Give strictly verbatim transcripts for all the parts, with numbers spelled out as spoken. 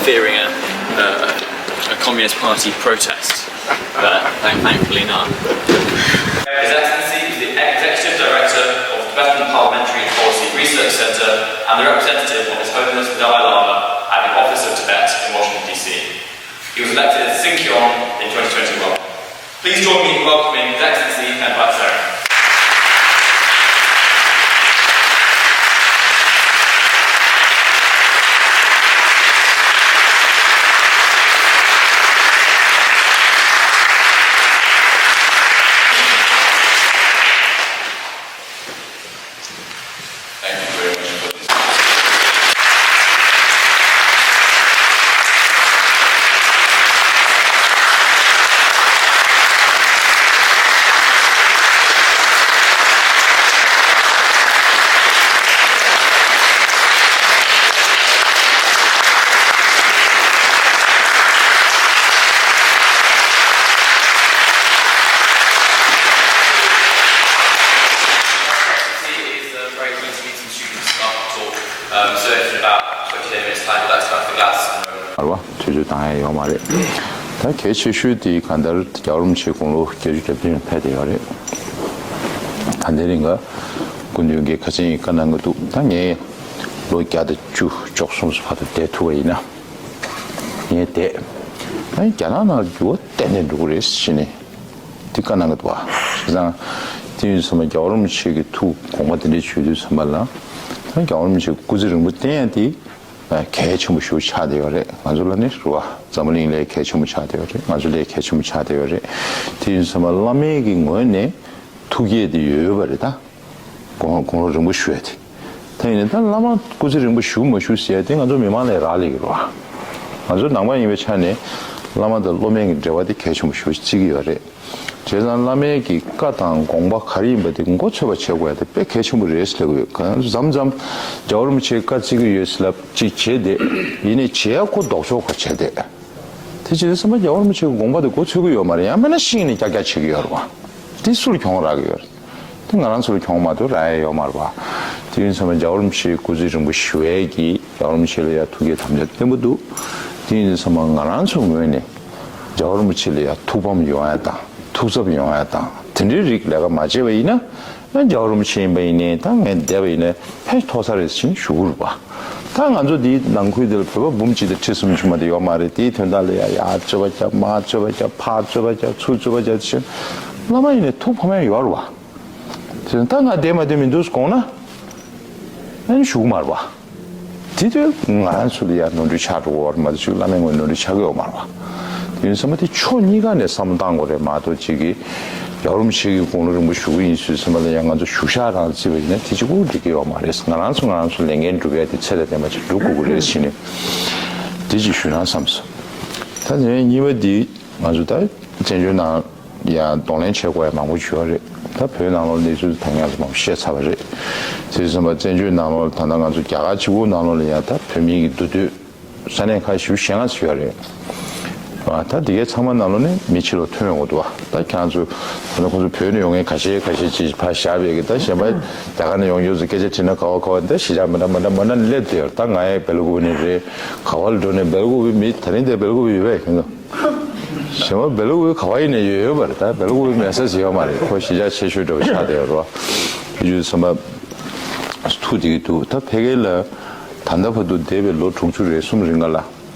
Fearing a, a, a Communist Party protest, but thank- thankfully not. His Excellency is the Executive Director of the Tibetan Parliamentary Policy Research Centre and the representative of His Holiness the Dalai Lama at the Office of Tibet in Washington, D C. He was elected as Sinkyong in twenty twenty-one. Please join me in welcoming His Excellency N. Vice Sarah. Thank you very much for this. Students got to talk, um, so in about twenty minutes time, that's about the glass. རེད་བ། ཆུ་ཆུ་བཏང་ཡ་ཡོད་མ་རེད། ད་གལ་ཆེ་ཤོས་དེ་གང་ལྟར་རྒྱལ་བ་རིན་པོ་ཆེ་དགུང་ལོ་བརྒྱད་ཅུ་གྱ་བདུན་ཕེབས་བསྡད་ཡོད་རེད། ད་ལྟའི་རིང་ག་སྐུ་མདུན་གྱིས་ག་ཚོད་ཡིན་བཀའ་གནང་གི་འདུག་ད་ངས་ལོ་བརྒྱ་དང་བཅུ་བཅུ་གསུམ་བར་དུ་བསྡད་ཐུབ་པ་ཡིན་ན། ངས་བསྡད། ཨ་ནི་རྒྱ་ནག་ནང་འགྱུར་བ་ཏན་ཏན་འགྲོ་གི་རེད་ཟེར་ནས། དེ་བཀའ་གནང་གི་འདུག་བ། བྱས་ཙང་། དེ་ཡིན་ཙང་རྒྱལ་བ་རིན་པོ་ཆེ་གི་ཐུགས་དགོངས་པ་དེ་འདྲ་ཞུ་དུས་ཙམ་པ་ལ། ད་རྒྱལ་བ་རིན་པོ་ཆེ་སྐུ་ཚེ་རིང་པོ་བརྟན་ཡ་དེ། གལ་ཆེན་པོ་ཞིག་ཆགས་བསྡད་ཡོད་རེད། ང་ཚོ་ལ་ནི་རེད་བ། འཛམ་བུ་གླིང་ལ་གལ་ཆེན་པོ་ཆགས་བསྡད་ཡོད་རེད། ང་ཚོ་ལ་གལ་ཆེན་པོ་ཆགས་བསྡད་ཡོད་རེད། དེ་ཡིན་ཙམ་པ་བླ་མའི་གི་ངོས་ནས་ཐུགས་བསྐྱེད་དེ་ཡོད་པ་རེད་ད། དགུང་དགུང་ལོ་རིང་པོ་བཞུགས་ཡ་དེ། ད་ཡིན་ནའི་ད་བླ་མ་སྐུ་ཚེ་རིང་པོ་བཞུགས་མ་བཞུགས་ཟེར་ཡ་དེ་ང་ཚོ་མི་མང་ལ་རག་ལས་ཀྱི་རེད་བ། ང་ཚོ་ནང་པ་ཡིན་པའི་ཆ་ནས་བླ་མ་དང་སློབ་མའི་གི་འབྲེལ་བ་དེ་གལ་ཆེན་པོ་ཞེ་པོ་ཅིག་བརྩི་གི་ཡོད་རེད། བྱས་ཙང་བླ་མའི་གི་བཀའ་དང་དགོངས་པ་ག་རེ་ཡིན་པ་དེ་མགོ་ཚོད་པ་བྱེད་དགོས་ཡ་དེ་དཔེ་གལ་ཆེན་པོ་རེད་ཟེར་ལབ་ཀྱི་ཡོད། གང་མཚམས་མཚམས་རྒྱལ་བ་རིན་པོ་ཆེས་བཀའ་བརྩི་གི་ཡོད་ཟེར་ལབ་ཅིག་བྱས་ཏེ། ཡིན་ནའི་བྱེད་ཡ་ཁོ་ལྡོག་ཕྱོགས་ཁོ་བྱས་ཏེ། དེ་བྱས་ཙང་སེམས་པ་རྒྱལ་བ་རིན་པོ་ཆེ་གི་དགོངས་པ་དེ་མགོ་ཚོད་ཀྱི་ཡོད་མ་རེད། ཡང་མིན་ན་ཤིང་ནས་ཀྱག་ཀྱག་བྱེད་ཀྱི་ཡོད་རེད་བ། དེ་སུ་ལ་གྱོང་རག་གི་ཡོད་རེད། དེ་ང་རང་ཚོ་ལ་གྱོང་མ་གཏོགས་རག་ཡ་ཡོད་མ་རེད་བ། དེ་ཡིན་ཙང་རྒྱལ་བ་རིན་པོ་ཆེ་སྐུ་ཚེ་རིང་པོ་ཞུ་ཡས་ཀྱི་རྒྱལ་བ་རིན་པོ་ཆེ་ལ་ཡ་ཐུགས་བསྐྱེད་དམ་བཅའ་བརྟན་པོ་འདུག་དེ་ཡིན་ཙང་ང་རང་ཚོ་ངོས་ནས་རྒྱལ་བ་རིན་པོ་ཆེ་ལ་ཡ་ཐུགས་ཕམ་ཡོང་ཡ་དང་ཐུགས་འཚབ་ཡོང་ཡ་དང་དེ་འདྲའི་རིགས་ལས་ཀ་མ་བྱས་པ་ཡིན་ན། ཨ་རྒྱལ་བ་རིན་པོ་ཆེ་ཡིན་པ་ཡིན་ནའི་ད་ངས་བསྡད་པ་ཡིན་ནའི་ཕན་ཐོགས་ས་རེད་ཟེར་ཞུ་གི་རེད་པ། ད་ང་ཚོ་འདིའི་ནང་ཁུལ་འདིར་བོད་པ་འབུམ་གཅིག་དང་ཁྲི་སུམ་ཅུ་མ་གཏོགས་ཡོད་མ་རེད། དེའི་དོན་དག་ལ་ཡ་ཡར་རྩོད་པ་རྒྱབ། མར་རྩོད་པ་རྒྱབ། ཕར་རྩོད་པ་རྒྱབ། ཚུར་རྩོད་པ་རྒྱབ་ཟེར། བླ་མ་ཡིན་ནའི་ཐུགས་ཕམ་ཡ་ཡོད་རེད་པ། དེ་ད་ང་བསྡད་མ་བསྡད་མི་འདུག་དགོངས་ན་ཨ་ནི་ཞུ་གི་མ་རེད་པ། དེ་དུས་ང་རང་ཚོ་ལ་ཡང་ནོར་འཁྲུལ་ཆགས་འགྲོ་གི་ཡོད་རེད་མ་གཏོགས་ཅིག་བླ་མའི་ངོས་ནོར་འཁྲུལ་ཆགས་ཀྱི་ཡོད་མ་རེད་པ། དེ་ཡིན་ཙང་དེ་ཕྱོགས་གཉིས་ཀ་ནས་བསམ་བློ་བཏང་དགོས་རེད་མ་གཏོགས་ཅིག་གིས་རྒྱལ་བ་རིན་པོ་ཆེ་གི་དགུང་ལོ་རིང་པོ་བཞུགས་ཀྱི་ཡིན་ཟེར་དུས་ཙམ་པ་ལ་ཡང་ང་ཚོ་བཞུགས་ཤག་རང་བརྩིས་པ་ཡིན་ན་དེ་གཅིག་པོ་འགྲིག་གི་ཡོད་མ་རེད། ང་རང་ཚོ་ང་རང་ཚོ་ལས་འགན་སྒྲུབ་ཡ་དེ་ཚད་དང་ལྡན་པ་ཅིག་སྒྲུབ་དགོས་ཀྱི་རེད་ཟེར་ནས་དེ་ཅིག་ཞུ་ན་བསམ་སོང་། ད་དེ་ནས་གཉིས་པ་འདི་ང་ཚོ་ད་བཙན་བྱོལ་ནང་ཡང་གདོང་ལེན་བྱེད་དགོས་ཡ་མང་པོ་ཡོད་རེད། ད་བོད་ནང་ལོགས་གནས་ཚུལ་ད་ང་ཚོ་མང་པོ་བཤད་ཚར་བ་རེད། དེ་ཙམ་པ་བཙན་བྱོལ་ནང་ལོགས་ད་ལྟ་ང་ཚོ་རྒྱ་གར་གཅིག་པུ་ནང་ལོགས་ལ་ཡང་ད་བོད་མིའི་གི་འདུ་སྡོད་ས་གནས་ཁག་ཞེ་པོ་ཞེ་ལྔ་ཙམ་ཡོད་རེད། ཨ་ད་དེ་གའི་ཚང་མ་ནང་ལོགས་ནས་མི་ཕྱི་ལོགས་ཐོན་ཡོང་གི་འདུག་བ། ད་ཁྱེད་རང་ཚོ་ད་ལྟ་ཁོང་ཚོ་བོད་ནས་ཡོང་མཁན་ཁ་ཤས་ཁ་ཤས་ཅིག་ཕར་བཞག་པའི་གི་ད་གཞན་པ་རྒྱ་གར་ནས་ཡོང་མཁན་ཚོ་སྐད་ཆ་དྲིས་ན་ག་བ་ག་བ་ད་གཞིས་ཆགས་མི་འདྲ་མི་འདྲ་མི་འདྲ་སླེབས་བསྡད་ཡོད་རེད། ད་ང་ཡང་སྦེལ་ཀོབ་ནས་རེད། ག་བ་ལ་འགྲོ་ནས་སྦེལ་ཀོབ་མི་ད་རིང་དེ་སྦེལ་ཀོབ་ཡོད་པས་ཁྱེད་ཚོ། གཞན་པ་སྦེལ་ཀོབ་ག་བ་ཡིན་ནའི་ཡོད་ཡོད་པ་རེད། ད་སྦེལ་ཀོབ་མེད་ས་ཞིག་ཡོད་མ་རེད། ཁོ་གཞིས་ཆགས་ཆེ་ཤོས་འདྲ་བོ་ཆགས་བསྡད་ཡོད་རེད་བ། དེ་ཚོ་ཚང་མ་ཐུགས་བདེ་གི་འདུག་ད་ཕ་གི་ལ་ད་ལྟ་བར་དུ་འདས་པའི་ལོ་དྲུག་ཅུ་རེ་གསུམ་རིང་ག་ལ་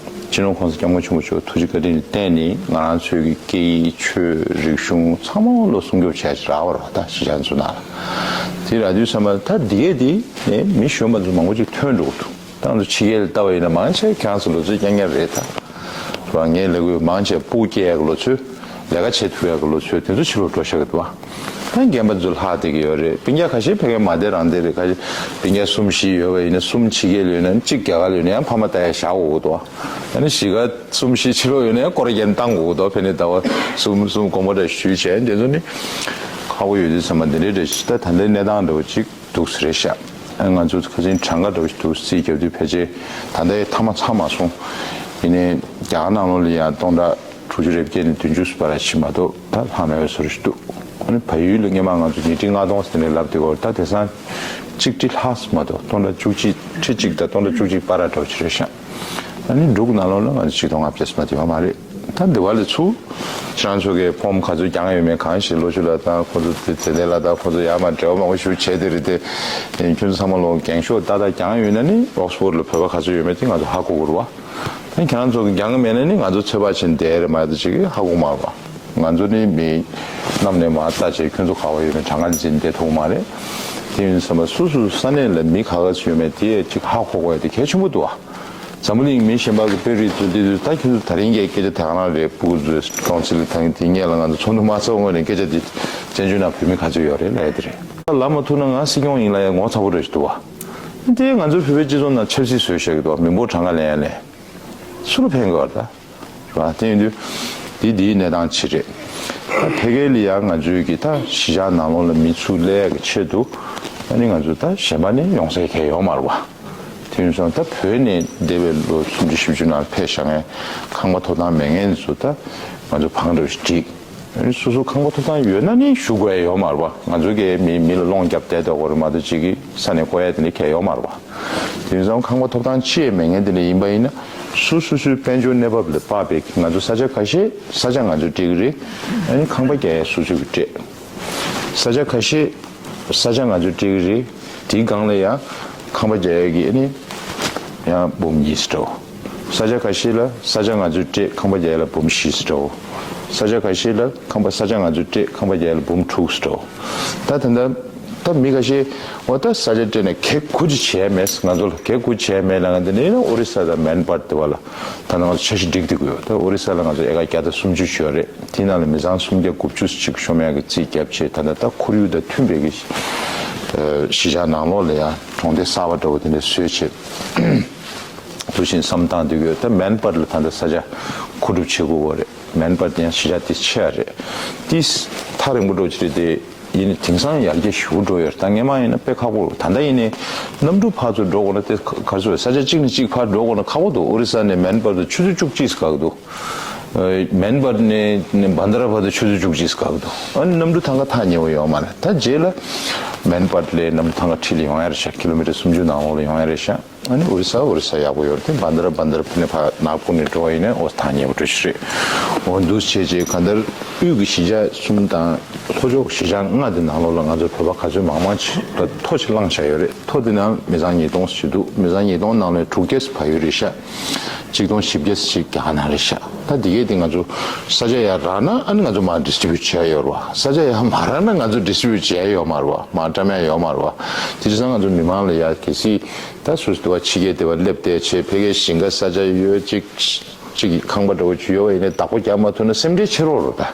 སྤྱི་ནོར་༸གོང་ས་༸སྐྱབས་མགོན་ཆེན་པོ་མཆོག་ཐུགས་རྗེ་བཀའ་དྲིན་ལ་བརྟེན་ནས་ང་རང་ཚོའི་གི་སྐད་ཡིག་ཆོས་རིག་གཞུང་ཚང་མ་ལོ་སྲུང་སྐྱོབ་བྱས་རག་པ་རེད་བ། ད་གཞིས་ཆགས་ཚོ་ནང་ལ་དེ་རག་དུས་ཚང་མ་ད་འདི་གས་འདི་ནས་མི་གཞོན་པ་ཚོ་མང་པོ་ཅིག་ཐོན་འགྲོ་གི་འདུག་ད་ང་ཚོ་ཕྱི་རྒྱལ་ལ་ལྟ་བ་ཡིན་ན་མང་ཆེ་ཁྱེད་རང་ཚོ་ལོ་ཚོད་རྐྱང་རྐྱང་རེད། ད་རང་ངའི་ལས་འགུལ་མང་ཆེ་སྤུ་སྐྱེ་ཡག་གི་ལོ་ཚོད། ལས་ཀ་བྱེད་ཐུབ་ཡག་གི་ལོ་ཚོད་དེ་ཚོ་ཕྱི་ལོགས་འགྲོ་ཤག་གི་འདུག་བ། ད་རྒན་པ་ཚོ་ལྷག་བསྡད་ཀྱི་ཡོད་རེད། སྤུན་ཀྱག་ཁ་ཤས་ཕ་གིར་མ་བསྡད་རང་བསྡད་རེད། ཁ་ཤས་སྤུན་ཀྱག་གསུམ་བཞི་ཡོད་པ་ཡིན་ན་གསུམ་ཕྱི་རྒྱལ་ལ་ཡོད་ན་གཅིག་རྒྱ་གར་ལ་ཡོད་ན་ཡང་ཕ་མ་ལྟ་ཡག་བཞག་དགོས་ཀྱི་འདུག་བ། ཡང་ན་གཞིས་ཀ་གསུམ་བཞི་ཕྱི་ལོགས་ཡོད་ན་ཡང་སྐོར་ར་རྒྱག་བཏང་དགོས་ཀྱི་འདུག་ཕ་ནས་ཟླ་བ་གསུམ་གསུམ་དགོངས་པ་འདྲ་ཞུས་བྱས་དེ་ཚོ་ནི་ཁག་པོ་ཡོད་དུས་ཚང་མ་འདི་འདྲའི་འདྲ་ཞིག་ད་ད་ལྟའི་གནས་སྟངས་འདྲ་བོ་ཅིག་འདུག་ཟེར་རེད་ཤག་ཨ་ང་ཚོ་ཁ་སང་གྲངས་ཀ་འདྲ་བོ་ཞིག་འདུག་རྩིས་རྒྱབ་དུས་ཕལ་ཆེར་ད་ལྟའི་མཐའ་མ་ཚང་མ་སོང་། ཡིན་ནའི་རྒྱ་གར་ནང་ལོགས་ལ་ཡང་སྟོང་ཕྲག་དྲུག་ཅུ་རེ་བརྒྱད་ནས་བདུན་ཅུ་བར་ཕྱིན་མ་གཏོགས་ད་ལྷག་མེད་པའི་བཟོ་འདྲ་ཞིག་འདུག་ཨ་ནི་བལ་ཡུལ་ལ་སྔོན་མ་ང་ཚོ་ཉིས་ཁྲི་ལྔ་སྟོང་ཟེར་ནས་ལབ་དེ་གོ་ད་དེང་སང་གཅིག་ཁྲི་ལྷག་ཙམ་མ་གཏོགས་སྟོང་ཕྲག་བཅུ་གཅིག་ཁྲི་གཅིག་དང་སྟོང་ཕྲག་བཅུ་གཅིག་བར་འདྲ་བོ་ཅིག་རེད་ཤག་ཨ་ནི་འབྲུག་ནང་ལོགས་ལ་ང་ཚོ་ཆིག་སྟོང་ལྔ་བརྒྱ་ཙམ་དེ་བ་མ་རེད། ད་འདི་བ་ལས་ཚུར་ཁྱེད་རང་ཚོ་གིས་ཕོམ་ག་ཚོད་རྒྱག་ཡོད་མེད་གང་ཞིག་ལོ་ཆུ་ལ་དང་ཁོ་ཚོ་དེ་དེ་དེ་ལ་དང་ཁོ་ཚོ་ཡར་མར་འབྲེལ་བ་མང་པོ་ཞིག་བྱས་དེ་རེད་དེ། ཁྱོད་ཚོ་ཚང་མ་ལོ་འགེངས་ཤོག་ཏག་ཏག་རྒྱག་ཡོད་ན་ནི་ཨོག་སི་ཕོར་ཌ་ལ་བོད་པ་ག་ཚོད་ཡོད་མེད་དེ་ང་ཚོ་ཧ་གོ་དགོས་རེད་བ། ད་ཁྱེད་རང་ཚོ་གིས་རྒྱག་གི་མེད་ན་ནི་ང་ཚོ་ཚོད་དཔག་བྱེད་བསྡད་རེད་མ་གཏོགས་ཅིག་ཧ་གོ་མ་རེད་བ། ང་ཚོ་ནི་མི་གནམ་ནས་མར་ལྟ་བྱས་ཁྱོད་ཚོ་ག་པར་ཡོད་མེད་གྲངས་ཀ་འཛིན་བསྡད་ཐུབ་མ་རེད། དེ་ཡིན་ཙང་སོ་སོའི་ས་གནས་ལ་མི་ག་ག་ཚོད་ཡོད་མེད་དེ་ཅིག་ཧ་གོ་དགོས་ཡ་དེ་གལ་ཆེན་པོ་འདུག་བ། འཛམ་བུ་གླིང་མི་གཞན་པ་གི་དཔོན་རིགས་ཚོ་འདི་ཚོ་ད་ཁྱོད་ཚོ་ད་རིང་གི་སྐད་ཆ་དེ་ག་རང་རེད། ཕྲུ་གུ་ཚོས་ཀོན་སིལ་ཐང་དེ་སྔོན་ལ་ང་ཚོ་ཚོགས་འདུ་མ་ཚོགས་སྔོན་ནས་སྐད་ཆ་དེ་བཙན་བྱོལ་ནང་བོད་མི་ག་ཚོད་ཡོད་རེད་ལབ་ཡ་དེ་རེད། ལབ་མ་ཐུབ་ན་ང་སྲིད་སྐྱོང་ཡིན་ལབ་ཡ་ངོ་ཚ་པོ་རེད་ཞིག་འདུག་བ། དེ་ང་ཚོའི་བོད་པའི་སྤྱི་ཚོགས་ནང་ཆབ་སྲིད་བཟོས་བཞག་གི་འདུག་བ། མི་འབོར་གྲངས་ཀ་ལེན་ཡ་ལས། སུ་ལ་ཕན་གི་བར་ད། རེད་བ། དེ་ཡིན་དུས། འདི་འདིའི་གནས་སྟངས་ཅིག་རེད། ད་ཕ་གི་ལ་ཡང་ང་ཚོའི་གི་ད་གཞིས་ཆགས་ནང་ལོགས་ལ་མི་ཚུར་སླེབས་ཡག་གི་ཆེད་དུ། ཨ་ནི་ང་ཚོ་ད་གཞན་པ་ནས་ཡོང་ས་གང་ཡང་ཡོད་མ་རེད་བ། དེ་ཡིན་ཙང་ད་བོད་ནས་འདས་པའི་ལོ་སུམ་ཅུ་བཞི་བཅུ་ནང་ཕེབས་བཞག་མཁན་ཁང་པ་ཐོབ་ཐང་མེད་མཁན་ཚོ་ད་ང་ཚོ་བང་འགྲོ་ཞིག་བསྒྲིགས། ཨ་ནི་སོ་སོ་ཁང་པ་ཐོབ་ཐང་ཡོད་ན་ནི་བཞུགས་དགོས་ཡ་ཡོད་མ་རེད་བ། ང་ཚོ་གིས་མི་མི་ལ་སློང་རྒྱབ་བསྡད་དགོས་རེད་མ་གཏོགས་གཅིག་གིས་ས་གནས་བསྐོ་ཡ་དེ་འདྲ་གང་ཡང་ཡོད་མ་རེད་བ། དེང་སང་ཁང་པ་ཐོབ་ཐང་ཅི་ཡང་མེད་མཁན་དེ་འདྲ་ཡིན་པ་ཡིན་ན། སོ་སོ་སོའི་དཔལ་འབྱོར་གནས་བབ་ལ་དཔག་པའི་ང་ཚོ་ས་ཆ་ཁ་ཤས་ས་ཆ་ང་ཚོས་སྤྲད་ཀྱི་རེད། ཨ་ནི་ཁང་པ་རྒྱག་ཡ་སོ་སོ་གིས་སྤྲད། ས་ཆ་ཁ་ཤས་ས་ཆ་ང་ཚོས་སྤྲད་ཀྱི་རེད། དེའི་སྒང་ལ་ཡང་ཁང་པ་རྒྱག་ཡ་གི་ཨ་ནི་ཡང་འབུམ་གཉིས་སྤྲད། ས་ཆ་ཁ་ཤས་ལ་ས་ཆ་ང་ཚོས་སྤྲད་ཁང་པ་རྒྱག་ཡ་ལ་འབུམ་བཞི་སྤྲད། ས་ཆ་ཁ་ཤས་ལ་ཁང་པ་ས་ཆ་ང་ཚོས་སྤྲད་ཁང་པ་རྒྱག་ཡ་ལ་འབུམ་དྲུག་སྤྲད། ད་ད་ལྟ། ད་མི་ཁ་ཤས་འོ་ད་ས་ཆ་སྤྲད་ནས་གེགས་ཁུར་ཅིག་བྱས་མེད། ང་ཚོ་ལ་གེགས་ཁུར་བྱས་མེད་ལ་ང་འདི་ནས་ཨོ་རི་ས་དང་མན་པར་དེ་བ་ལ་ད་ནང་ལ་འཆར་གཞི་སྒྲིག་བསྡད་ཀྱི་ཡོད། ད་ཨོ་རི་ས་ལ་ང་ཚོ་ཨེ་ཀར་བརྒྱ་དང་སུམ་ཅུ་ཡོད་རེད། དེའི་ནང་ལ་མི་ཚང་སུམ་བརྒྱ་དགུ་བཅུ་ཅིག་ཤོང་ཡག་གི་རྩིས་བརྒྱབ་བྱས། ད་ལྟ་ད་ཁོར་ཡུག་དང་མཐུན་པའི་གི་གཞིས་ཆགས་ནང་ལོགས་ལ་ཡང་གྲོང་སྡེ་གསར་པ་འདྲ་བོ་དེ་འདྲ་བཟོས་བྱས། དུ་བཞིན་བསམ་བཏང་བསྡད་ཀྱི་ཡོད། ད་མན་པར་ལ་ད་ལྟ་ས་ཆ་མཁོ་སྒྲུབ་བྱེད་དགོས་པ་རེད། མན་པར་དེ་ཡང་གཞིས་ཆགས་དེ་ཆེ་བ་རེད། དེ་ཐག་རིང་པོ་འགྲོ་གི་རེད་དེ། ཡིན་ནའི་དེང་སང་ཡར་རྒྱས་ཞེ་པོ་འགྲོ་ཡོད་རེད། ད་སྔོན་མ་ཡིན་ན་དཔེ་ཁག་པོ་རེད། ད་ལྟ་ཡིན་ནའི་གནམ་གྲུ་ཕར་ཚུར་འགྲོ་དགོས་ན་དེ་ག་རེ་ཟེར་ས་ཆ་གཅིག་ནས་གཅིག་ཕར་འགྲོ་དགོས་ན་ཁག་པོ་འདུག་ཨོ་རི་ས་ནས་མན་པར་དུ་ཆུ་ཚོད་བཅུ་གཅིག་བཀག་འདུག་མན་པར་ནས་བན་དྷ་ར་བར་དུ་ཆུ་ཚོད་བཅུ་གཅིག་བཀག་འདུག་ཨ་ནི་གནམ་གྲུ་ཐང་ག་ཐག་ཉེ་བོ་ཡོད་མ་རེད། ད་རྗེས་ལ་མན་པར་ལས་གནམ་གྲུ་ཐང་ག་འཁྲིས་ལ་ཡོང་ཡ་རེད་ཤག་ཀི་ལོ་མི་ཊར་སུམ་ཅུ་ནང་ལོགས་ལ་ཡོང་ཡ་རེད་ཤག་ཨ་ནི་ཨོ་རི་ས་ཨོ་རི་ས་ཡག་པོ་ཡོད་རེད། དེ་བན་དྷ་ར་བན་དྷ་ར་ཕུ་ནེ་ཕར་ནག་པོ་ནས་འགྲོ་བ་ཡིན་ན་ཨོ་ཐང་ཉེ་བོ་འགྲོ་ཞིག་རེད། འོ་འདུག་བྱས་རྗེས་གང་ལྟར་དབུས་ཀྱི་གཞིས་ཆགས་གསུམ་དང་ལྷོ་ཕྱོགས་གཞིས་ཆགས་ལྔ་དེ་ནང་ལོགས་ལ་ང་ཚོ་བོད་པ་ག་ཚོད་མང་མང་ཅིག་ལ་ཐོ་ཅིག་བླངས་བཞག་ཡོད་རེད། ཐོ་དེ་ནང་མི་ཚང་ཉིས་སྟོང་ཅིག་འདུག་མི་ཚང་ཉིས་སྟོང་ནང་ལ་དྲུག་བརྒྱ་ཕ་ཡུལ་རེད་ཤག་གཅིག་སྟོང་བཞི་བརྒྱ་ཅིག་རྒྱ་གར་ནང་རེད་ཤག་ད་འདི་གས་དེ་ང་ཚོ་ས་ཆ་ཡར་རག་ན་ཨ་ནི་ང་ཚོ་མར་ཌི་སི་ཊི་རི་བིའུ་ཊི་བྱས་ཡོད་རེད་བ། ས་ཆ་ཡར་མ་རག་ན་ང་ཚོ་ཌི་སི་ཊི་རི་བིའུ་ཊི་བྱས་ཡོད་མ་རེད་བ། མར་བཀྲམ་ཡ་ཡོད་མ་རེད་བ། དེ་བྱས་ཙང་ང་ཚོ་མི་མང་ལ་ཡ་གལ་སྲིད་ད་སུ་སུ་དེ་བ་ཕྱི་རྒྱལ་དེ་བ་སླེབས་བསྡད་བྱས་ཕ་གིའི་ཞིང་ཁ་ས་ཆ་ཡོད་ཅིག་ཅིག་གི་ཁང་པ་འདྲ་བོ་ཅིག་ཡོད་པ་ཡིན་ན་བདག་པོ་རྒྱག་མ་ཐུབ་ན་སེམས་ཁྲལ་ཆེ་རོགས་རེད་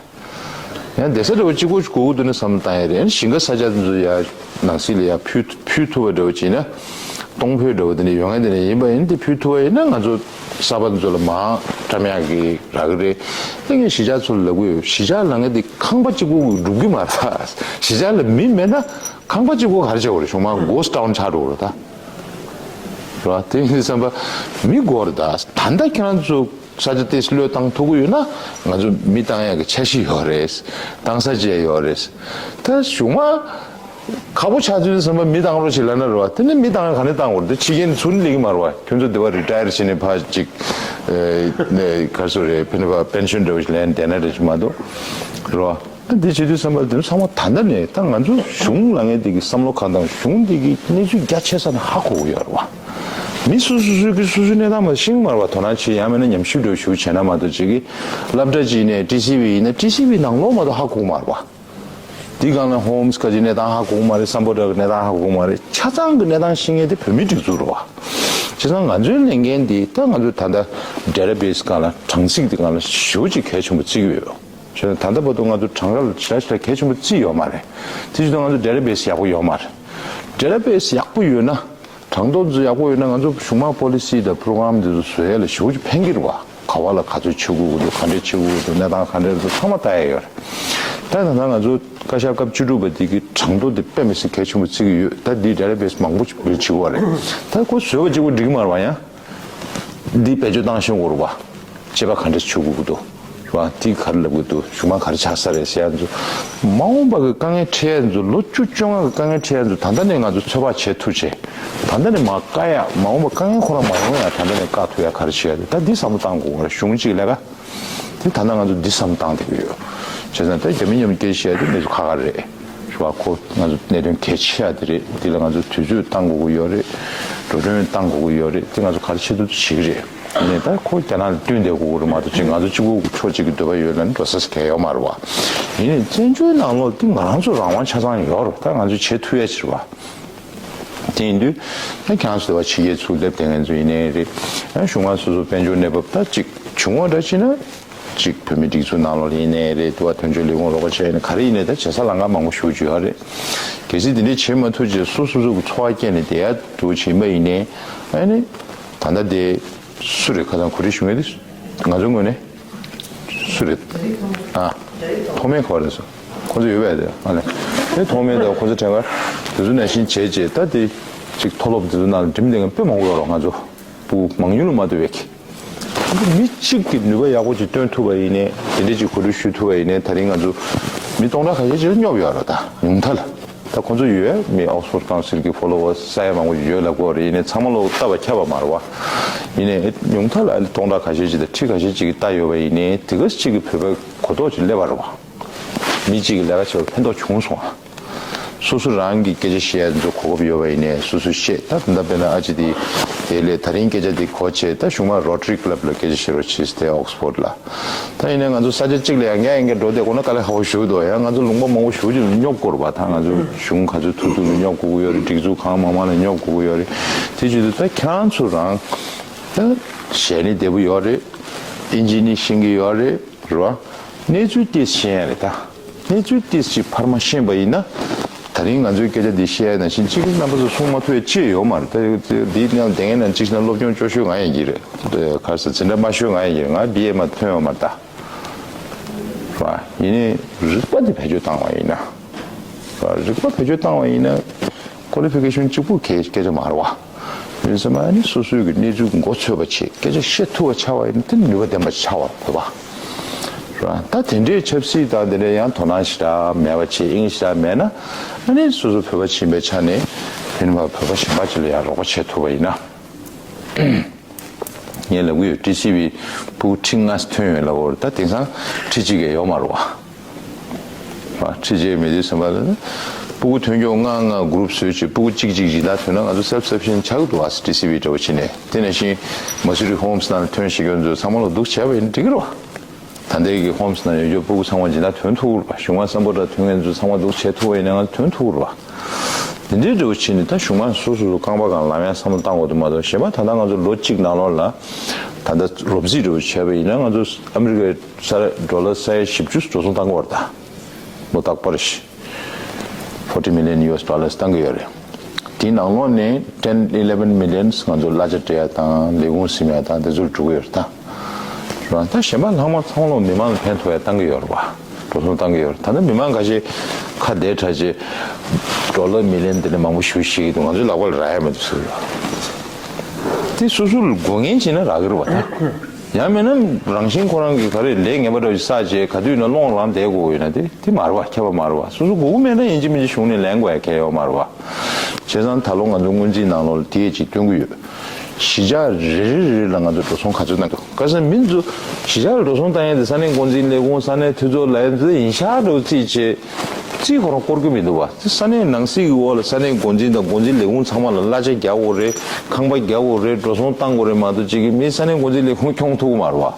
ད། ཡང་བསྡད་ས་འདྲ་བོ་གཅིག་པོ་ཞིག་དགོས་ཀྱི་འདུག་ན་བསམ་བློ་བཏང་ཡ་རེད། ཡང་ཞིང་ཁ་ས་ཆ་དེ་ཚོ་ཡ་ནང་སྲིད་ལ་ཡ་ཕུལ་ཕུལ་ཐུབ་པ་འདྲ་བོ་བྱས་ན། གཏོང་ཕོད་འདྲ་བོ་དེ་འདྲ་ཡོང་ཡ་དེ་འདྲ་ཡིན་པ་ཡིན་ཏེ་ཕུལ་ཐུབ་པ་ཡིན་ན་ང་ཚོ་གསར་པ་དེ་ཚོ་ལ་མར་བཀྲམ་ཡག་གི་རག་གི་རེད། ད་ངས་གཞིས་ཆགས་ཚོ་ལ་ལབ་ཀྱི་ཡོད། གཞིས་ཆགས་ལབ་མཁན་དེ་ཁང་པ་གཅིག་པོ་གིས་འགྲུབ་ཀྱི་མ་རེད། གཞིས་ཆགས་ལ་མི་མེད་ན་ཁང་པ་གཅིག་པོ་ག་རེ་བྱེད་དགོས་རེད། གཞུང་མང་གྷོ་སི་ཊི་ཊའུན་ཆགས་འགྲོ་གི་རེད་ད། རེད་བ། དེ་ཡིན་བསམ་པ་མི་དགོས་རེད་ད། ད་ལྟ་ཁྱེད་རང་ཚོ་ས་ཆ་ཏོག་ཙམ་བློས་བཏང་ཐུབ་ཀྱི་ཡོད་ན་ང་ཚོ་མི་བཏང་ཡག་གི་འཆར་གཞི་ཡོད་རེད། བཏང་ས་བཅས་ཡོད་རེད། ད་གཞུང་མང་ཁག་པོ་ཆགས་ཚུལ་བསམ་པ་མི་བཏང་རོགས་ཞེས་ལབ་ན་རེད་བ། དེ་ནི་མི་བཏང་ཡག་ག་ནས་བཏང་དགོས་རེད། དེ་ཕྱི་རྒྱལ་ཚུར་སླེབས་ཀྱི་མ་རེད་བ། ཁྱོད་ཚོ་དེ་བ་རི་ཊ་ཡར་བྱས་ནས་ཕར་ཅིག་ཨེ་ནས་ག་རེ་ཟེར་རེད། ཕན་ནས་ཕར་པེན་ཤན་འདྲ་བོ་ཞིག་ལེན་བསྡད་ན་རེད་ཅིག་མ་གཏོགས་རེད་བ། འདི་བྱེད་དུས་བསམ་པ་འདི་ཚང་མ་ད་ལྟ་ནས་ད་ང་ཚོ་གཞུང་ལ་ངས་འདི་གི་བསམ་བློ་གང་དང་གཞུང་འདི་གི་གནས་ཚུལ་རྒྱ་ཆེ་ས་ནས་ཧ་གོ་གི་ཡོད་རེད་བ། མི་སོ་སོ་སོའི་གི་སོ་སོའི་གནས་སྟངས་མ་ཤེས་ཀྱི་མ་རེད་བ། དོ་སྣང་བྱེད་ཡང་མིན་ན་ཉམས་ཞིབ་འདྲ་བོ་ཞིག་བྱས་ན་མ་གཏོགས་ཅིག་གི་སློབ་གྲྭ་ཅིག་ནས་ཊི་སི་ཝི་ཡིན་ན་ཊི་སི་ཝི་ནང་ལོགས་མ་གཏོགས་ཧ་གོ་གི་མ་རེད་བ། འདི་སྒང་ལ་ཧོམ་སི་ག་ཅིག་གནས་སྟངས་ཧ་གོ་གི་མ་རེད། སམ་བྷོ་ཊ་གི་གནས་སྟངས་ཧ་གོ་གི་མ་རེད། ཆ་ཚང་གི་གནས་སྟངས་ཤེས་མཁན་དེ་བོད་མིའི་སྒྲིག་འཛུགས་རེད་བ། བྱས་ཙང་ང་ཚོའི་ལས་འགན་འདི་ད་ང་ཚོ་ད་ལྟ་ཌེ་ཊ་བེ་སི་སྒང་ལ་གྲངས་ཚིག་འདི་སྒང་ལ་ཞེ་པོ་ཅིག་གལ་ཆེན་པོ་བརྩི་གི་ཡོད། བྱས་ན་ད་ལྟ་བར་དུ་ང་ཚོ་གྲངས་ཀ་ལ་ཞེ་དྲག་ཞེ་དྲག་གལ་ཆེན་པོ་བརྩིས་ཡོད་མ་རེད། དེ་བྱས་ཙང་ང་ཚོ་ཌེ་ཊ་བེ་སི་ཡག་པོ་ཡོད་མ་རེད། ཌེ་ཊ་བེ་སི་ཡག་པོ་ཡོད་ན། གྲངས་ཐོ་ཚོ་ཡག་པོ་ཡོད་ན་ང་ཚོ་གཞུང་མང་པོ་ལི་སི་དང་པོ་རོ་གྷ་རམ་དེ་ཚོ་བཟོ་ཡ་ལ་ཞེ་པོ་ཅིག་ཕན་གྱི་རེད་བ། ག་བ་ལ་ག་ཚོད་བྱེད་དགོས་ཀྱི་འདུག་ག་འདྲས་བྱེད་དགོས་ཀྱི་འདུག་གནས་སྟངས་ག་འདྲས་རེད་འདུག་ཚང་མ་ལྟ་ཡ་ཡོད་རེད། ད་ད་ལྟ་ང་ཚོ་བཀའ་ཤག་སྐབས་བཅུ་དྲུག་པ་དེ་གི་གྲངས་ཐོ་དེ་དཔེ་མི་སྲིད་གལ་ཆེན་པོ་བརྩི་གི་ཡོད། ད་འདི་ཌེ་ཊ་བེ་སི་མང་པོ་ཅིག་བེད་སྤྱོད་བྱེད་དགོས་རེད། ད་ཁོ་བཟོས་པ་གཅིག་པོ་འགྲིག་གི་མ་རེད་བ། ཡང་འདི་བེད་སྤྱོད་བཏང་ཤེས་དགོས་རེད་བ། དཔྱད་པ་ག་འདྲས་བྱེད་དགོས་ཀྱི་འདུག་བ་དེ་ག་རེ་ལབ་གི་འདུག་གཞུག་མ་ག་རེ་ཆགས་ས་རེད་ཟེར་ཡ་ཚོ། མ་འོངས་པ་གི་དཀའ་ངལ་འཕྲད་ཡ་ཚོ། ལོ་བཅུ་བཅོ་ལྔ་གི་དཀའ་ངལ་འཕྲད་ཡ་ཚོ་ད་ལྟ་ནས་ང་ཚོ་ཚོད་དཔག་བྱེད་ཐུབ་བྱས། ད་ལྟ་ནས་མར་བཀག་ཡ། མ་འོངས་པ་དཀའ་ངལ་ཁོ་རང་མ་ཡོང་ཡ་ད་ལྟ་ནས་བཀག་ཐུབ་ཡ་ག་རེ་བྱེད་ཡ་རེད། ད་འདི་བསམ་བློ་བཏང་དགོས་པ་རེད། གཞུང་གཅིག་ལས་ཀ་དེ་ད་ལྟ་ང་ཚོ་འདི་བསམ་བློ་བཏང་བསྡད་ཀྱི་ཡོད། བྱས་ཙང་ད་རྒྱ་མི་མཉམ་སྐད་ཆ་བཤད་དུས་གནས་ཚུལ་ཁག་ཁག་རེད། ཞུ་བ་ཁོ་ང་ཚོ་གནད་དོན་གལ་ཆེ་ཡ་དེ་རེད། འདི་ལ་ང་ཚོ་དུས་ཚོད་བཏང་དགོས་ཀྱི་ཡོད་རེད། འགྲོ་གྲོན་བཏང་དགོས་ཀྱི་ཡོད་རེད། དེ་ང་ཚོ་ག་རེ་བྱེད་ཐུབ་ཐུབ་བྱེད་ཀྱི་རེད། ཡིན་ནའི་ད་ཁོ་རྒྱ་ནག་ལ་བསྟུན་བསྡད་དགོས་ཀྱི་རེད་མ་གཏོགས་ཅིག་ང་ཚོ་གཅིག་པོ་གི་ཕྱོགས་གཅིག་གི་འདོད་པ་ཡོད་ལ་ནི་འགྲོ་ས་གལ་ཡོད་མ་རེད་བ། ཡིན་ནའི་བཙན་བྱོལ་ནང་ལོགས་འདི་ང་རང་ཚོ་རང་དབང་ཆ་ཚང་ཡོད་རེད། ད་ང་ཚོས་བྱེད་ཐུབ་ཡ་ཅིག་རེད་བ། དེ་ཡིན་དུས་ད་ཁྱེད་རང་ཚོ་དེ་བ་ཕྱི་རྒྱལ་ཚུར་སླེབས་བསྡད་མཁན་ཚོ་ཡིན་ནའི་རེད། ཡང་གཞུང་མང་སོ་སོ་དཔལ་འབྱོར་གནས་བབ་ད་ཅིག་བྱུང་བ་འདྲ་ཅིག་ན། ཅིག་བོད་མི་སྒྲིག་འཛུགས་ནང་ལོགས་ཡིན་ནའི་རེད། དེ་བ་དོན་གཅོད་ལས་ཁུངས་རོགས་པ་བྱས་ནས་ག་རེ་ཡིན་ནའི་ད་བྱེད་ས་ལམ་ཁ་མང་པོ་ཞེ་པོ་ཅིག་ཡོད་རེད། གལ་སྲིད་དེ་འདྲས་བྱེད་མ་ཐུབ་ཅེས་སོ་སོ་སོ་གི་འཚོ་བ་སྐྱེལ་ནས་བསྡད་ཡ་འདུག་བྱེད་པ་ཡིན་ནའི། ཨ་ནི་ད་ལྟ་དེ་སུ་རེད། ཁ་སང་གོ་སྒྲིག་ཞུ་མཁན་དེ་ང་ཚོའི་ངོས་ནས་སུ་རེད། ཨ། ཐོགས་མེད་ཁོ་རེད་སོ། ཁོ་ཚོ་ཡོད་པས་དེ། ཨ་ལས། དེ་ཐོགས་མེད་དང་ཁོ་ཚོ་དྲན་ག་དེ་ཚོ་ནང་བཞིན་བྱས་རྗེས་ད་དེ་ཅིག་མཐོ་སློབ་དེ་ཚོ་ནང་ལ་འགྲིམ་བསྡད་མཁན་དཔེ་མང་པོ་ཡོད་རེད། ང་ཚོ་ཕྲུ་གུ་མང་ཉུང་ལ་མ་ལྟོས་པའི་གི། ང་ཚོ་མི་གཅིག་གིས་ནུས་པ་ཡག་པོ་ཅིག་བཏོན་ཐུབ་པ་ཡིན་ནའི། དེ་འདྲས་ཅིག་གོ་སྒྲིག་ཞུ་ཐུབ་པ་ཡིན་ནའི། ད་རིང་ང་ཚོ་མི་སྟོང་ཕྲག་ཁ་ཤས་ཅིག་ལ་སྙོབ་ཡོད་རེད། ད་ཉུང་མཐའ་ལ། ད་ཁོ་ཚོ་ཡོད། མི་Oxford Council་གི་followers་ས་ཡ་མང་པོ་ཡོད་ལབ་ཀྱི་ཡོད་རེད། ཡིན་ནའི་ཚང་མ་ལོག་ལྟ་བ་ཁྱབ་པ་མ་རེད་བ། ཡིན་ནའི་ཉུང་མཐའ་ལ་ཨ་ལི་སྟོང་ཕྲག་ཁ་ཤས་ཅིག་དང་ཁྲི་ཁ་ཤས་ཅིག་གིས་ལྟ་ཡོད་པ་ཡིན་ནའི། དེ་ག་ཅིག་གིས་བོད་པའི་གོ་རྟོགས་ཅིག་སླེབས་པ་རེད་བ། མི་གཅིག་གིས་ལས་ཀ་བྱེད་པར་ཕན་ཐོགས་བྱུང་སོང་ང་། སོ་སོ་རང་གི་སྐད་ཆ་བཤད་ཡ་ཚོ་གོ་སྐབས་ཡོད་པ་ཡིན་ནའི་སོ་སོས་བཤད། ད་ད་ལྟ་དཔེར་ན་ཨ་ཅེ་དེ་དེ་ལས་ད་རིང་སྐད་ཆ་དེ་གོ་བྱས། ད་གཞུག་མ་Rotary Club་ལ་སྐད་ཆ་བཤད་རོགས་བྱེད་དེ་Oxford་ལ། ད་ཡིན་ནའི་ང་ཚོ་ས་ཆ་གཅིག་ལ་ཡང་བསྐྱར་ཡང་བསྐྱར་འགྲོ་བསྡད་དགོས་ན་དཀའ་ལས་ཁག་པོ་ཞེ་པོ་འདུག་ཡང་ང་ཚོ་ལུང་པ་མང་པོ་ཞེ་པོ་ཅིག་སྙོབ་དགོས་རེད་བ། ད་ང་ཚོ་གཞུང་ག་ཚོད་ཐུབ་ཐུབ་ལ་སྙོབ་དགོས་ཀྱི་ཡོད་རེད། སྒྲིག་འཛུགས་གང་མང་མང་ལ་སྙོབ་དགོས་ཀྱི་ཡོད་རེད། དེ་བྱེད་དུས་ད་ཁྱེད་རང་ཚོ་རང་ད་ཞལ་ནི་བདེ་པོ་ཡོད་རེད། ཨིན་ཇི་ནི་ཤེས་ཀྱི་ཡོད་རེད། རེད་བ། གནས་ཚུལ་ཏོག་ཙམ་ཤེས་ཡ་རེད་ད། གནས་ཚུལ་ཏོག་ཙམ་ཕར་མ་ཤེས་པ་ཡིན་ན། ད་རིང་ང་ཚོའི་སྐད་ཆ་འདི་བཤད་ཡ་ནང་བཞིན་གཅིག་རྣམ་པ་ཚོ་གསུང་མ་ཐུབ་ཡ་ཅི་ཡོད་མ་རེད། ད་འདིའི་ནང་བསྡད་མཁན་ནང་གཅིག་བྱས་ན་སློབ་སྦྱོང་སྐྱོ་ཤོས་ང་ཡིན་གྱི་རེད། ག་རེ་ཟེར། འཛིན་གྲྭ་དམའ་ཤོས་ང་ཡིན་གྱི་རེད། ང་བི་ཨེ་མ་ཐོན་ཡོད་མ་རེད་ད། རེད་བ། ཡིན་ནའི་རིག་པ་འདི་བེད་སྤྱོད་བཏང་བ་ཡིན་ན། རེད་བ། རིག་པ་བེད་སྤྱོད་བཏང་བ་ཡིན་ན། Qualification་གཅིག་པུ་གལ་སྐད་ཆ་མ་རེད་བ། ཡིན་ཙང་མ་ནི་སོ་སོའི་གི་གནས་ཚུལ་མགོ་ཚོས་པ་བྱེད། སྐད་ཆ་བཤད་ཐུབ་པ་ཆགས་པ་ཡིན་ན་དེ་ནུས་པ་ལྡན་པ་ཆགས་པ་རེད་བ། རེད་བ། ད་དེ་འདྲའི་ཆབ་སྲིད་དང་དེ་འདྲའི་ཡང་དོ་སྣང་ཞེ་དྲག་མེད་པ་བྱེད། དབྱིངས་ཞེ་དྲག་མེད་ན། ཨ་ནི་སོ་སོ་བོད་པ་ཕྱིན་པའི་ཆ་ནས་ཕན་པ་བོད་པ་གཞན་པ་ཅིག་ལ་ཡང་རོགས་པ་བྱེད་ཐུབ་པ་ཡིན་ན། ངས་ལབ་གི་ཡོད། ཊི་སི་ཝི་ཕྲུ་གུ་ཁྲི་ལྔ་ཐོན་ཡོད་ལབ་ཡོད་རེད། ད་དེང་སང་ཁྲི་གཅིག་གི་ཡོད་མ་རེད་བ། ཁྲི་གཅིག་མེད་དུས་ཙམ་པ་ལ་ནི་ཕྲུ་གུ་ཐོན་སྐྱོང་ལྔ་ལྔ་གུ་རུབ་བཟོས་བྱས་ཕྲུ་གུ་གཅིག་གཅིག་སྦྱིན་བདག་ཐོན་ན་ང་ཚོ་self sufficient་ཆགས་ཀྱི་འདུག་བ། ཊི་སི་ཝི་འདྲ་བོ་བྱས་ནས། དེ་ནང་བཞིན་Missouri Homes་ནང་ཐོན་ཤེས་མཁན་ཚོ་ཚང་མ་ལ་འདུག་བྱས་པ་ཡིན་ན་འགྲིག་གི་རེད་བ། ད་ལྟའི་གི་Homes་ནང་ཡོད་རྒྱུ་ཕྲུ་གུ་ཚང་མ་སྦྱིན་བདག་ཐོན་ཐུབ་ཀྱི་རེད་བ། གཞུང་མང་སམ་བྷོ་ཊ་ཐོན་མཁན་ཚོ་ཚང་མ་འདུག་བྱས་ཐུབ་པ་ཡིན་ན་ང་ཚོ་ཐོན་ཐུབ་ཀྱི་རེད་བ། དེ་འདྲའི་འདྲ་བོ་བྱས་ནས་ད་གཞུང་མང་སོ་སོ་སོ་རྐང་པ་སྒང་ལམ་ཡང་བསམ་བློ་བཏང་དགོས་འདུག་མ་གཏོགས་གཞན་པ་ད་ལྟ་ང་ཚོ་ལོ་གཅིག་ནང་ལོགས་ལ་ད་ལྟ་རོབ་རྩིས་འདྲ་བོ་བྱས་པ་ཡིན་ན་ང་ཚོ་ཨ་མི་རི་ཀའི་ས་ཌོ་ལར་ས་ཡ་བཞི་བཅུ་འགྲོ་སོང་བཏང་གི་ཡོད་རེད་ད། ལོ་རྟག་པར་forty million US dollars་བཏང་གི་ཡོད་རེད། དེའི་ནང་ལོགས་ནས་ten eleven millions་ང་ཚོ་གླ་ཆ་སྤྲད་ཡ་དང་ལས་ཁུངས་ཟིན་ཡ་དང་དེ་ཚོར་འགྲོ་གི་ཡོད་རེད་ད། རང་ད་གཞན་པ་ལྷག་མ་ཚང་མ་མི་མང་ལ་ཕན་ཐོགས་ཡ་བཏང་གི་ཡོད་རེད་བ། འགྲོ་སོང་བཏང་གི་ཡོད་རེད། ད་ལྟ་མི་མང་ཁ་ཤས་ཁ་བདེ་དྲགས་བྱས་ཌོ་ལར་མི་ལི་ཡོན་དེ་ནས་མང་པོ་ཞེ་པོ་ཤེས་ཀྱི་འདུག་ང་ཚོའི་ལག་པ་ལ་རག་ཡ་མི་འདུག་ཟེར་གི་ཡོད། དེ་སོ་སོ་ལ་དགོས་ངེས་བྱས་ན་རག་གི་རེད་བ་ད། ཡང་མིན་ན་རང་བཞིན་ཁོ་རང་གི་ག་རེ་ལས་ངན་པ་འདྲ་བ་ཞིག་བསགས་བྱས་ག་དུས་ཡིན་ན་སློང་རང་བསྡད་དགོས་ཡོད་ན་དེ་དེ་མ་རེད་བ། ཁྱབ་པ་མ་རེད་བ། སོ་སོ་དགོས་ཀྱི་མེད་ན་ཡིན་གཅིག་མིན་གཅིག་གཞུང་ནས་ལེན་དགོས་ཡ་གལ་ཡོད་མ་རེད་བ། བྱས་ཙང་ད་ལོ་ང་ཚོ་སྔོན་རྩིས་ནང་ལོགས་ལ་དེ་ཅིག་སྟོན་གྱི་ཡོད། གཞིས་ཆགས་རེ་རེ་རེ་ལ་ང་ཚོ་འགྲོ་སོང་ག་ཚོད་གནང་འདུག་ག་ས་མི་ཚོ་གཞིས་ཆགས་ལ་འགྲོ་སོང་བཏང་ཡ་དེ་ས་གནས་འགོ་འཛིན་ལས་ཁུངས་ས་གནས་འཐུས་ཚོགས་ལ་ཡ་ཚོ་ཡིན་ཤག་འགྲོ་རྩིས་བྱས། རྩིས་ཁོ་རང་སྐོར་གྱི་མི་འདུག་བ། ས་གནས་ནང་སྲིད་ཀྱི་འོག་ལ་ས་གནས་འགོ་འཛིན་དང་འགོ་འཛིན་ལས་ཁུངས་ཚང་མ་ལ་གླ་ཆ་རྒྱག་དགོས་རེད། ཁང་པ་རྒྱག་དགོས་རེད། འགྲོ་སོང་བཏང་དགོས་རེད་མ་གཏོགས་གཅིག་གི་མི་ས་གནས་འགོ་འཛིན་ལས་ཁུངས་འཁྱོངས་ཐུབ་ཀྱི་མ་རེད་བ།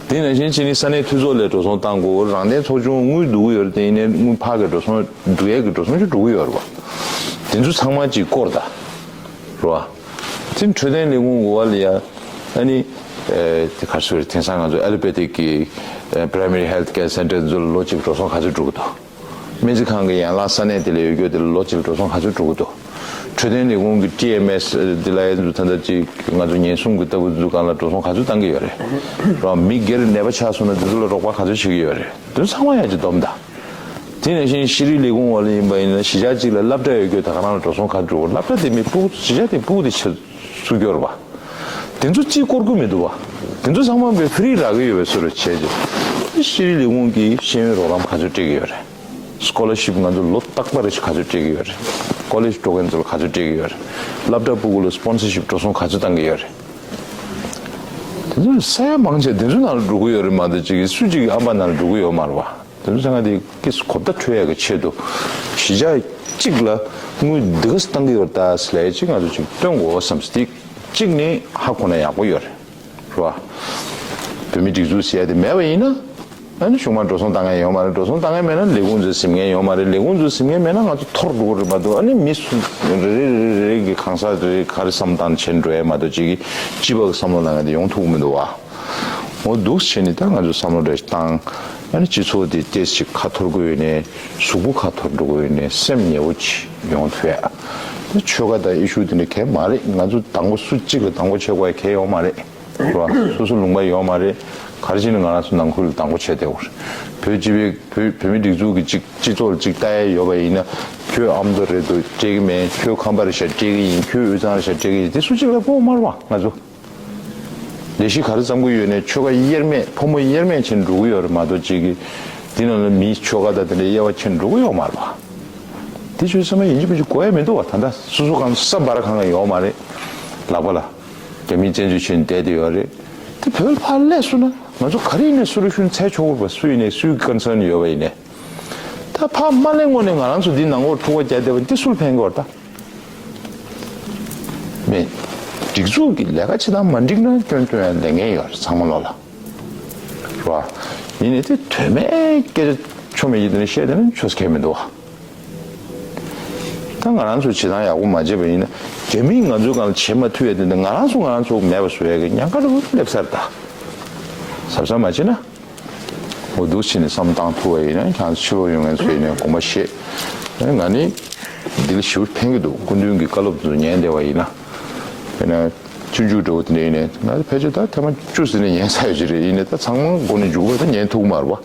དེ་ནང་བཞིན་ཕྱིན་ནི་ས་གནས་འཐུས་ཚོགས་ལ་འགྲོ་སོང་བཏང་དགོས། རང་བདེན་ཚོགས་ཆུང་དངུལ་བསྡུ་གི་ཡོད་རེད། དེ་ཡིན་ནའི་དངུལ་ཕར་གི་འགྲོ་སོང་བསྡུ་ཡས་ཀྱི་འགྲོ་སོང་ཅིག་འགྲོ་གི་ཡོད་རེད་བ། དེ་ཚོ་ཚང་མ་ཅིག་སྐོར་ད་རེད་བ། དེ་འཕྲོད་བསྟེན་ལས་ཁུངས་འོག་ལ་ཡ་ཨ་ནི་དེ་ག་རེ་ཟེར་དེང་སང་ང་ཚོ་ཨེ་ལོ་པེ་ཐིག་གི་Primary Health Care Center་ཚོ་ལ་ལོ་གཅིག་འགྲོ་སོང་ག་ཚོད་འགྲོ་གི་འདུག་སྨན་རྩིས་ཁང་གི་ཡན་ལག་ས་གནས་དེ་ལ་ཡོད་རྒྱུ་དེ་ལ་ལོ་གཅིག་ལ་འགྲོ་སོང་ག་ཚོད་འགྲོ་གི་འདུག་འཕྲོད་བསྟེན་ལས་ཁུངས་ཀྱི་ཊི་ཨེམ་ཨེས་དེ་ལ་ཡ་ད་ལྟ་ཅིག་ང་ཚོ་ཉེན་སྲུང་གི་ལྟ་བུ་ཚོ་སྒང་ལ་འགྲོ་སོང་ག་ཚོད་བཏང་གི་ཡོད་རེད། རང་མི་སྒེར་ནད་པ་ཆགས་སོང་ན་དེ་ཚོ་ལ་རོགས་པ་ག་ཚོད་བྱེད་ཀྱི་ཡོད་རེད། དེ་ཚོ་ཚང་མ་ཡ་ཅིག་བསྡོམས་དང་། དེ་ནང་བཞིན་ཤེས་རིག་ལས་ཁུངས་འོག་ལ་ཡིན་པ་ཡིན་ན་གཞིས་ཆགས་གཅིག་ལ་སློབ་གྲྭ་ཡོད་རྒྱུ་ད་ག་རང་ལ་འགྲོ་སོང་ག་ཚོད་འགྲོ། སློབ་གྲྭ་དེ་མི་ཕྲུ་གུ་གཞིས་ཆགས་དེ་ཕྲུ་གུ་དེ་ཆ་ཚུགས་ཀྱི་ཡོད་རེད་པ། དེ་ཚོ་རྩིས་སྐོར་གྱི་མི་འདུག་བ། དེ་ཚོ་ཚང་མ་བའི་ཕི་རི་རག་གི་ཡོད་པའི་བཟོ་འདྲ་བྱས་རྗེས། ཤེས་རིག་ལས་ཁུངས་ཀྱིས་ཤེས་ཡོན་རོགས་རམ་ག་ཚོད་སྤྲད་ཀྱི་ཡོད་རེད། སི་ཀོ་ལར་ཤིབ་ང་ཚོ་ལོ་རྟག་པར་ག་ཚོད་སྤྲད་ཀྱི་ཡོད་རེད། ཀོ་ལེཇ་འགྲོ་མཁན་ཚོ་ལ་ག་ཚོད་སྤྲད་ཀྱི་ཡོད་རེད། སློབ་གྲྭ་ཕྲུ་གུ་ལ་སི་པོན་སར་ཤིབ་འགྲོ་སོང་ག་ཚོད་བཏང་གི་ཡོད་རེད། དེ་ཚོ་ས་ཡ་མང་ཆེ་དེ་ཚོ་ནང་ལ་འགྲོ་གི་ཡོད་རེད་མ་གཏོགས་ཅིག་སུ་གཅིག་གི་ཨ་མ་ནང་ལ་འགྲོ་གི་ཡོད་མ་རེད་བ། དེ་ཚོ་ཚང་མ་དེ་ཀིས་གོ་བརྡ་འཕྲོད་ཡག་གི་ཆེད་དུ་གཞིས་ཆགས་གཅིག་ལ་དངུལ་འདི་ག་སེ་བཏང་གི་ཡོད་རེད་ད་ཟེར་ལས་ཅིག་ང་ཚོ་ཅིག་སྟོན་དགོས་བསམ་སྟེ་གཅིག་ནས་ཧ་གོ་ན་ཡག་པོ་ཡོད་རེད། རེད་བ། བོད་མིའི་སྒྲིག་འཛུགས་ཟེར་ཡ་དེ་མེད་པ་ཡིན་ན། ཨ་ནི་གཞུང་མང་འགྲོ་སོང་བཏང་མཁན་ཡོད་མ་རེད། འགྲོ་སོང་བཏང་མཁན་མེད་ན་ལས་ཁུངས་ཚོས་ཟིན་མཁན་ཡོད་མ་རེད། ལས་ཁུངས་ཚོས་ཟིན་མཁན་མེད་ན་ང་ཚོ་འཐོར་འགྲོ་གི་རེད་མ་གཏོགས། ཨ་ནི་མི་སུ་རེ་རེ་རེ་རེ་གི་གང་ཟག་རེ་རེ་ག་རེ་བསམ་བཏང་བྱེད་འགྲོ་ཡ་མ་གཏོགས་ཅིག་གི་སྤྱི་པ་གི་བསམ་བློ་གནང་མཁན་དེ་ཡོང་ཐུབ་ཀྱི་མི་འདུག་བ། འོ་འདུག་བྱས་ནས་ད་ང་ཚོ་བསམ་བློ་རེ་བཏང་། ཨ་ནི་སྤྱི་ཚོགས་དེ་ཏོག་ཙམ་ཁ་འཐོར་དགོས་ཡོད་ནས་གཟུགས་པོ་ཁ་འཐོར་འགྲོ་དགོས་ཡོད་ནས་སེམས་ཉེ་བོ་ཅིག་ཡོང་ཐུབ་ཡ། ད་ཆོལ་ཁ་དང་ཨི་ཤུ་དེ་འདྲ་གལ་མ་རེད། ང་ཚོ་དང་པོ་སུ་གཅིག་ལ་དང་པོ་བྱེད་དགོས་ཡ་གལ་ཡོད་མ་རེད། རེད་བ། སོ་སོ་ལུང་པ་ཡོད་མ་རེད། ག་རེ་བྱས་ནས་ང་རང་ཚོ་ནང་ཁུལ་ལ་དང་པོ་བྱས་བསྡད་ཡོད་རེད། བོད་སྤྱི་པའི་བོད་བོད་མི་སྒྲིག་འཛུགས་ཀྱི་སྤྱི་སྤྱི་ཚོགས་ལ་ཅིག་ལྟ་ཡ་ཡོད་པ་ཡིན་ན། ཁྱོད་ཨ་མདོ་རེད་འདུག་སྤྲད་ཀྱི་མེད། ཁྱོད་ཁམས་པ་རེད་ཤག་སྤྲད་ཀྱི་ཡིན། ཁྱོད་དབུས་གཙང་རེད་ཤག་སྤྲད་ཀྱི་ཡིན། དེ་སུ་གཅིག་ལ་དགོས་མ་རེད་བ། ང་ཚོ་ལས་གཞི་ག་རེ་བརྩམ་གྱི་ཡོད་ནས་ཆོལ་ཁ་དབྱེར་མེད་ཕོ་མོ་དབྱེར་མེད་བྱས་འགྲོ་གི་ཡོད་རེད་མ་གཏོགས་ཅིག་གི་འདི་ནང་ལ་མིའི་ཆོལ་ཁ་དང་དེ་འདྲའི་དབྱེ་བ་ཕྱེ་འགྲོ་གི་ཡོད་མ་རེད་བ། དེ་ཆོས་སེམས་པ་ཡིན་གཅིག་མིན་གཅིག་དགོས་ཡ་མི་འདུག་བ། ད་ལྟ་སོ་སོ་གང་ས་འབར་གང་ག་ཡོད་མ་རེད། ལག་པ་ལ། རྒྱ་མིའི་བཙན་འཛུལ་བྱས་ནས་བསྡད་དེ་ཡོད་རེད། དེ་བོད་ལ་ཕར་སླེབས་སོང་ན་ང་ཚོ་ག་རེ་ཡིན་ནའི་སུ་རུ་ཤུན་འཚོལ་ཆོག་གི་རེད་པ། སུ་ཡིན་ནའི་སུའི་ཀོན་སརན་ཡོད་པ་ཡིན་ནའི། ད་ཕར་མ་སླེབས་སྔོན་ནས་ང་རང་ཚོ་འདི་ནང་ལོགས་འཁྲུག་པ་རྒྱག་བསྡད་པ་འདི་སུ་ལ་ཕན་གི་ཡོད་རེད་ད། མེད། སྒྲིག་འཛུགས་ཀྱི་ལས་ཀ་བྱེད་སྟངས་མ་འགྲིག་ན་སྐྱོན་སྟོན་ཡ་ལས་ངན་ཡོད་རེད་ཚང་མ་ལོག་ལ། རེད་བ། ཡིན་ནའི་དེ་དོན་མེད་སྐད་ཆ་ཆོ་མེད་ཀྱི་དེ་ནས་བཤད་བསྡད་ན་ཆོས་ཁེལ་མི་འདུག་བ། ད་ང་རང་ཚོ་བྱེད་སྟངས་ཡག་པོ་མ་བྱས་པ་ཡིན་ན་རྒྱ་མིས་ང་ཚོའི་སྒང་ལ་བྱེད་མ་ཐུབ་ཡ་དེ་འདྲ་ང་རང་ཚོ་ང་རང་ཚོ་མེད་པ་བཟོ་ཡ་གི་ཉེན་ཁ་རུ་སླེབས་ཚར་ད། གཟབ་གཟབ་མ་བྱས་ན། འོ་འདུག་བྱས་ནས་བསམ་བཏང་ཐུབ་པ་ཡིན་ན་ཁྱེད་ཚོ་ཕྱི་ལོགས་ཡོང་མཁན་ཚོ་ཡིན་ན་དགོངས་པ་བཞེས། ཨ་ནི་ང་ནི་འདི་ལ་ཞེ་པོ་ཕན་གྱི་འདུག་སྐུ་མདུན་གྱི་བཀའ་སློབ་ཚོ་ཉན་བསྡད་པ་ཡིན་ན། དཔེར་ན་སྤྱོད་འཇུག་འདྲ་བོ་དེ་འདྲ་ཡིན་ནའི་ང་ཕལ་ཆེར་ད་ཐེངས་མ་བཅུ་ཟིན་ནས་ཉན་ཚར་ཡོད་ཀྱི་རེད། ཡིན་ནའི་ད་ཚང་མ་མགོ་ནས་མཇུག་བར་ད་ཉན་ཐུབ་ཀྱི་མ་རེད་པ།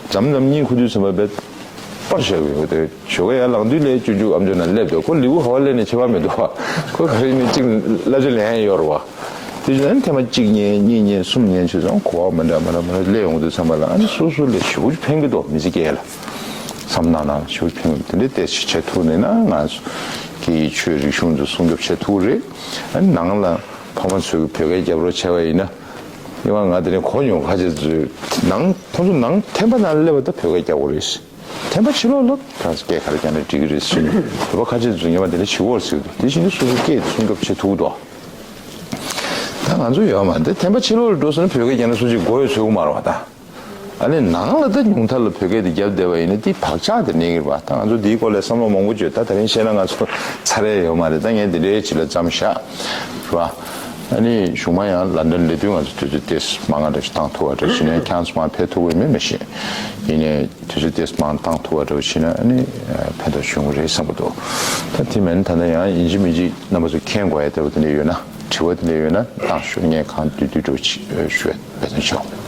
འཛམ་འཛམ་གཉིས་ཁུ་དུས་ཚང་མ་བས། པར་བཞག་ཡོད་དེ་ཞོགས་ཀ་ཡར་ལངས་དུས་ལས་སྤྱོད་འཇུག་ཨམ་ཅོག་ནང་སླེབས་འདུག་ཁོ་ལེའུ་ག་པར་སླེབས་ནས་ཁྱད་པར་མི་འདུག་བ། ཁོ་ག་རེ་ནས་གཅིག་བསླབ་བྱ་ལེན་ཡ་ཡོད་རེད་བ། དེ་བཞིན་ཨ་ནི་ཐེངས་མ་གཅིག་ཉན་གཉིས་ཉན་གསུམ་ཉན་བྱས་ཙང་གོ་བ་མི་འདྲ་མི་འདྲ་མི་འདྲ་སླེབས་ཡོང་དུས་ཙམ་པ་ལ་ཨ་ནི་སོ་སོ་ལ་ཞེ་པོ་ཅིག་ཕན་གྱི་འདུག་མི་ཚེ་སྐྱེལ་ཡ་ལ། བསམ་བློ་ནང་ཞེ་པོ་ཅིག་ཕན་གྱི་འདུག་དེ་འདྲའི་ཏོག་ཙམ་བྱེད་ཐུབ་ནས་ན་ང་ཚོ་གི་ཆོས་རིག་གཞུང་ཚོ་སྲུང་སྐྱོབ་བྱེད་ཐུབ་རེད། ཨ་ནི་ནང་ལ་ཕ་མ་ཚོས་བོད་སྐད་རྒྱབ་རོགས་བྱས་པ་ཡིན་ན། ཡིན་པ་ང་དེ་ནས་གོ་མྱོང་ཁ་ཆེ་ཚོས་ནང་ཁོང་ཚོ་ནང་ཐེམ་པ་ནང་སླེབས་པ་ད་བོད་སྐད་རྒྱག་དགོས་རེད། ཐེམ་པ་ཕྱི་ལོགས་ལ་ཁ་སྐད་ག་རེ་རྒྱག་ན་འགྲིག་གི་རེད་ཟེར་ནས་བོད་པ་ཁ་ཆེ་ཚོས་ངེས་པ་དེ་འདྲ་བྱེད་དགོས་ཟེར་གི་འདུག་དེ་བཞིན་དུ་སོ་སོའི་སྐད་དེ་སྲུང་སྐྱོབ་བྱེད་ཐུབ་ཀྱི་འདུག་ད་ང་ཚོ་ཡོད་མ་རེད། ཐེམ་པ་ཕྱི་ལོགས་ལ་འགྲོ་སོང་ན་བོད་སྐད་རྒྱག་ན་སུ་གཅིག་མགོ་ཡོད་ཚོད་ཀྱི་མ་རེད་བ་ད། ཨ་ནི་ནང་ལ་ད་ཉུང་མཐའ་ལ་བོད་སྐད་དེ་རྒྱབ་བསྡད་པ་ཡིན་ན་དེ་བག་ཆགས་དེ་གནས་ཀྱི་རེད་བ། ད་ང་ཚོ་དེའི་སྐོར་ལ་བསམ་བློ་མང་པོ་བརྗོད། ད་དེ་རིང་བཤད་ན་ང་ཚོ་ཚར་ཡ་ཡོད་མ་རེད། ད་ངས་དེ་འདྲའི་ཅིག་ལ་མཚམས་བཞག་རེད་བ། ཨ་ནི་གཞུག་མ་ཡང་ལན་ཌན་སླེབས་དུས་ང་ཚོ་དུས་ཚོད་ཏོག་ཙམ་མང་ང་འདྲ་ཞིག་བཏང་ཐུབ་པ་འདྲ་བྱས་ནས་ཁྱེད་ཚོ་མར་ཕེབས་ཐུབ་ཀྱི་མེད་མི་ཤེས། ཡིན་ནའི་དུས་ཚོད་ཏོག་ཙམ་མང་བཏང་ཐུབ་པ་འདྲ་བྱས་ན་ཨ་ནི་ཕན་ཐོགས་བྱུང་གི་རེད་བསམ་གྱི་འདུག་ད་དེ་མིན་ད་ལྟ་ཡང་ཡིན་གཅིག་མིན་གཅིག་རྣམ་པ་ཚོ་མཁྱེན་དགོས་ཡ་ལྟ་བུ་དེ་འདྲ་ཡོད་ན། དྲི་བ་དེ་འདྲ་ཡོད་ན་བཏང་ཤོག་ངས་གང་འདོད་འདོད་འདྲ་བོ་ཅིག་ཞུ་བའི་འབད་བརྩོན་བྱེད།